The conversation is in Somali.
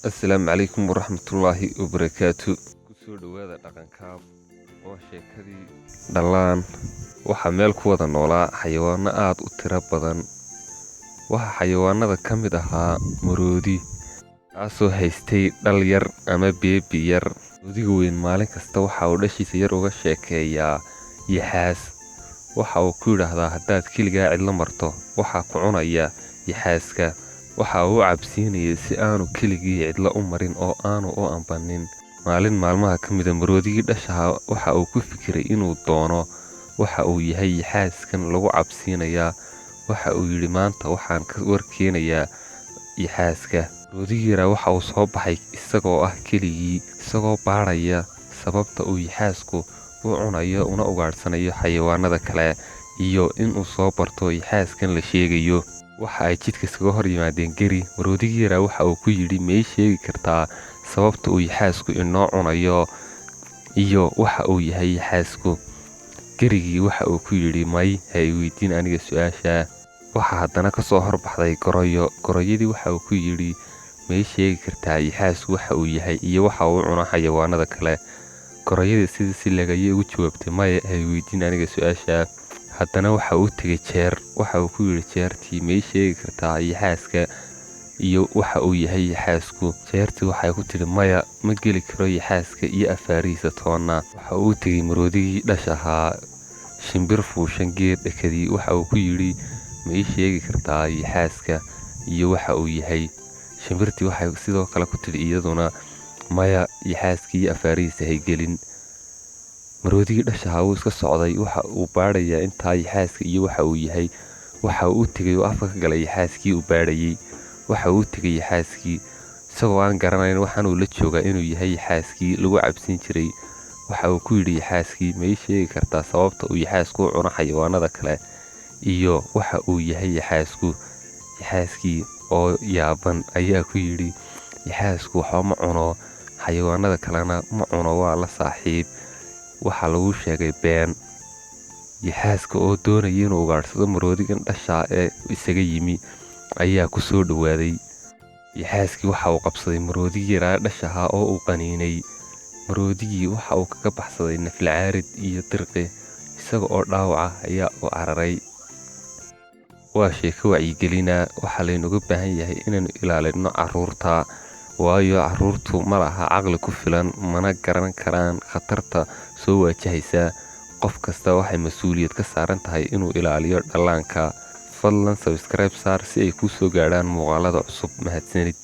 Asalaamu calaykum waraxmatullaahi wabarakaatu. Kusoo dhowaada Dhaqankaab. Waa sheekadii dhallaan. Waxaa meel ku wada noolaa xayawaano aada u tiro badan. Waxaa xayawaanada ka mid ahaa maroodi, kaasoo haystay dhal yar ama beebi yar. Maroodiga weyn maalin kasta waxa uu dhashiisa yar uga sheekeeyaa yaxaas. Waxa uu ku yidhaahdaa, "Haddaad keligaa cidlo marto, waxaa ku cunaya yaxaaska." Waxa uu u cabsiinayay si aanu keligii cidlo u marin oo aanu u ambanin. Maalin maalmaha ka mida, maroodigii dhashaha waxa uu ku fikiray inuu doono waxa uu yahay yaxaaskan lagu cabsiinayaa. Waxa uu yidhi, "Maanta waxaan ka warkeenayaa yaxaaska." Maroodigii yaraa waxa uu soo baxay isagoo ah keligii, isagoo baadhaya sababta uu yaxaasku u cunayo una ugaadhsanayo xayawaanada kale iyo inuu soo barto yaxaaskan la sheegayo. Waxa ay jidka iskaga hor yimaadeen geri. Maroodigii yaraa waxa uu ku yidhi, "May sheegi kartaa sababta uu yaxaasku inoo cunayo iyo waxa uu yahay yaxaasku?" Gerigii waxa uu ku yidhi, "May, ha i weydiin aniga su-aashaa." Waxaa haddana kasoo horbaxday goroyo. Goroyadii waxa uu ku yidhi, "May sheegi kartaa yaxaasku waxa uu yahay iyo waxa uu cuno xayawaanada kale?" Goroyadii sidii si leg ayay ugu jawaabtay, "Maya, ha i weydiin aniga su-aashaa." Haddana waxa uu tegey jeer. Waxa uu ku yidhi jeertii, "May sheegi kartaa yaxaaska iyo waxa uu yahay yaxaasku?" Jeertii waxay ku tidhi, "Maya, ma geli karo yaxaaska iyo afaarihiisa toonna." Waxa uu tegey maroodigii dhash ahaa shimbir fuushan geed dhakadii. Waxa uu ku yidhi, "Ma ii sheegi kartaa yaxaaska iyo waxa uu yahay?" Shimbirtii waxay sidoo kale ku tidhi iyaduna, "Maya, yaxaaska iyo afaarihiisa haygelin." Maroodigii dhashahaa wuu iska socday. Waxa uu baadhayaa intaa yaxaaska iyo waxa uu yahay. Waxa uu u tegey oo afka ka galay yaxaaskii uu baadhayey. Waxa uu u tegey yaxaaskii isagoo aan garanayn waxaanuu la joogaa inuu yahay yaxaaskii lagu cabsin jiray. Waxa uu ku yidhi yaxaaskii, "Ma ii sheegi kartaa sababta uu yaxaasku u cuno xayawaanada kale iyo waxa uu yahay yaxaasku?" Yaxaaskii oo yaaban ayaa ku yidhi, "Yaxaasku waxba ma cuno, xayawaanada kalena ma cuno, waa la saaxiib. Waxaa lagu sheegay been." Yaxaaska oo doonaya inuu ugaadhsado maroodigan dhashaa ee isaga yimi ayaa ku soo dhowaaday. Yaxaaskii waxa uu qabsaday maroodigii yaraa dhashahaa oo uu qaniinay. Maroodigii waxa uu kaga baxsaday naflacaarid iyo dirqi. Isaga oo dhaawaca ayaa u cararay. Waa sheeko wacyigelina. Waxaa laynaga baahan yahay inaynu ilaalino caruurta, waayo caruurtu ma laha caqli ku filan, mana garan karaan khatarta soo waajahaysa. Qof kasta waxay mas-uuliyad ka saaran tahay inuu ilaaliyo dhallaanka. Fadlan subscribe saar si ay kuu soo gaadhaan muuqaalada cusub. Mahadsanid.